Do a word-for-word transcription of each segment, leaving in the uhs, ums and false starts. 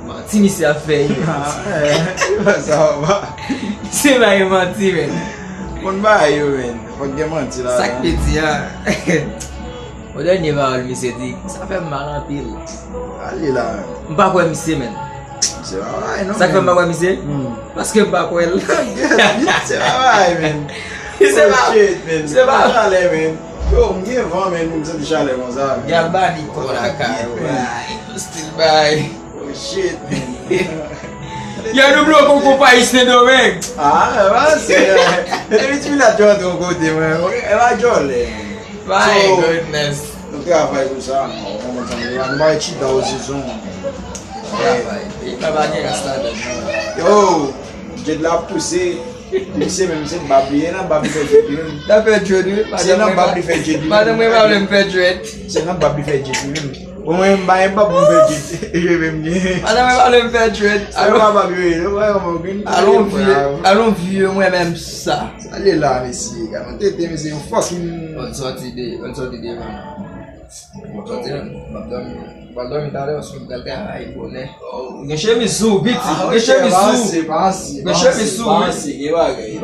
Manti misye ap fè yo. Ah, eh, e pa sa, papa. Se bay manti, men. Moun bay yo, men. Fòk gen manti la. Sa k piti a. Yon dènye pawòl misye di, sa fè m mal anpil. Ale la, men. M pa kwè misye, men. Se pa bay non. Sa k fè m pa kwè misye? Hmm. Paske m pa kwè l. Se pa bay, men. Se pa. Oh, shit, men. Se pa. Chalè, men. Yo, m gen van, men, m santi chalè konsa, men. Galbani kò la kay. Still bay. Oh, shit, man. Yo, nou bloke yon konpayi Sendomeng. Ah, e pa se. E depi ti minat yo antre yon kote, man. E pa jòlè. My goodness. Nou travay pou sa, non. Nou pa chita o sezon. Travay. E pa gen rasta ladan, non. Yo, Jed la pouse. Misye menm se bab li ye, nan bab li fè djed li menm. L ap fè djed, wi. Se nan bab li fè djed li menm. Madanm mwen pa vle m fè djed. Se nan bab li fè djed li menm. Bon, mwen, m pa gen bab pou m fè djed. Je menm gen. Madanm mwen pa vle m fè djed. Se nan bab li fè djed. Alon vye, alon vye, mwen menm sa. Sa li la, mesye. Gade yon tete, mesye, yon fucking. Bon, sòti de, bon, sòti devan. Bon, sòti la, m ap dòmi. M ap dòmi talè, paske m pral travay bonè. Gen chemiz sou, piti. Gen chemiz sou. Gen chemiz sou, wi.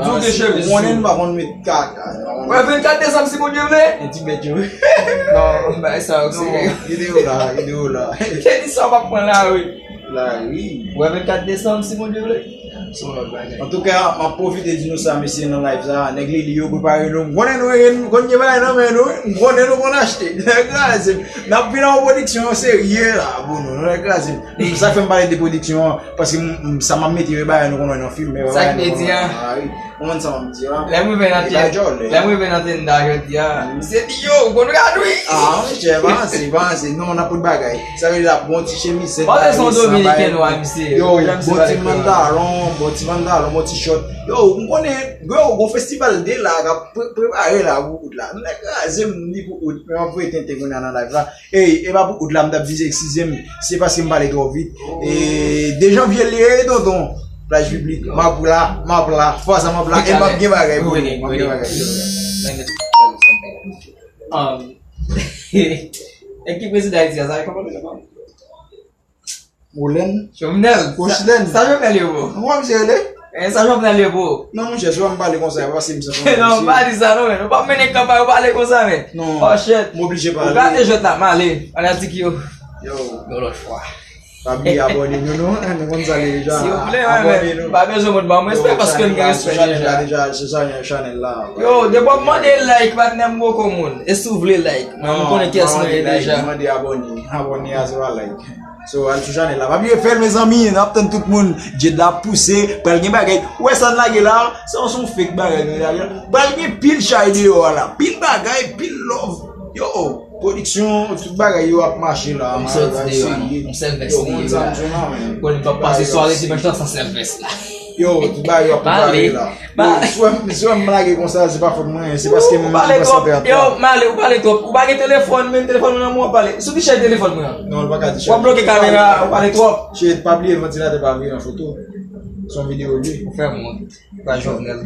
Tou gen chemiz sou. Ou konnen m pa konn met kaka. Wè, vennkat desanm, si Bondye vle. Gen ti bèt yo. Non, bay sa, ou serye. Kite yo la, kite yo la. Kenny sa w p ap pran la, wi. La, wi. Wè, vennkat desanm, si Bondye vle. Se yon lòt bagay. Antouka, m ap pwofite di nou sa, mesye, nan live sa, nèg Lili yo prepare nou. M konnen nou, m konnen gen bagay nan men nou, m konnen nou konn achte. Nèg kraze m. N ap vin nan yon pwodiksyon serye la, pou nou. Nèg kraze m. Sa k fè m pale de pwodiksyon an, paske m, m, sa m ap mete yo, e bagay nou konn wè nan fim, men bagay nou konn wè nan lari. Ou konprann sa m ap di a? Lè m rive nan tenda, lè m rive nan tenda jodi a, misye di, yo, ou konn gad wi. Ah, monchè, pa anse, pa anse. Non, n ap pot bagay. Sa vle di la, bon ti chemiz, sèt. Pandan se yon dominiken nwa, misye. Yo, bon ti pantalon, bon ti pantalon, bon ti short. Yo, m konnen, yo, gon festival de la k ap pre-, prepare la pou out la. Nèg kraze m li pou out. Men m ap voye tenten kounye a nan live la. Ey, e pa pou out la m t ap vize, eskize m. Se paske m pale twò vit. E de janvye l ye, tonton. Plaj piblik, m ap la, m ap la. Fwa sa m ap la. E m ap gen bagay pou nou. M ap gen bagay. Um, e ki prezidan Ayiti a, sa e kòman li rele? Molen? Jovenel. Sa Jovenel ye, bro? Mwen, misye rele? E sa Jovenel ye, bro? Non, monchè, si w pa m pale konsa, e pa paske m se fanmi. Non, pa di sa, non, men. Ou pa mennen kanpay, ou pale konsa, men. Non. Oh, shit. M oblije pale. Ou gate jwèt la, m ale. Fanatik yo. Yo. Yon lòt fwa. Pa bliye abòne nou, non. Nou konn sa li deja. Silvouplè, abòne nou. Pa bezwen moun ban mwen respè paske m gen respè deja. Deja, se sa, chanèl la. Yo, depi w ap mande like, patnè m poko moun. E si w vle like, mwen, m konnen kiyès mwen ye deja. Mande abòne. Abòne a, se pa like. So, al sou chanèl la. Pa bliye fè l, mezanmi. N ap tann tout moun. Jed la pouse. Pral gen bagay. Ou wè sa n lage la? Se yon, se yon fake bagay nou lage la. Pral gen pil chay deyò a la. Pil bagay, pil love. Yo, pwodiksyon, tout bagay yo ap mache la. M sòti deyò a, non. M sèl vès li ye la. Konnen m p ap pase sware dimanch lan san sèl vès la. Yo, tout bagay yo ap prepare la. Yo, si w wè m, si w wè m lage konsa, se pa fòt mwen, se paske m, m pase pè a. Yo, m ale, ou pale twòp. Ou pa gen telefòn, men telefòn ou nan men w ap pale. Sou ki chèn telefòn mwen an? Non, l pa ka di chèn. W ap bloke kamera, ou pale twòp. Shit, pa bliye vantilatè pa vire an foto. Se yon videyo li. Ou fè m wont. Pa Jovenel.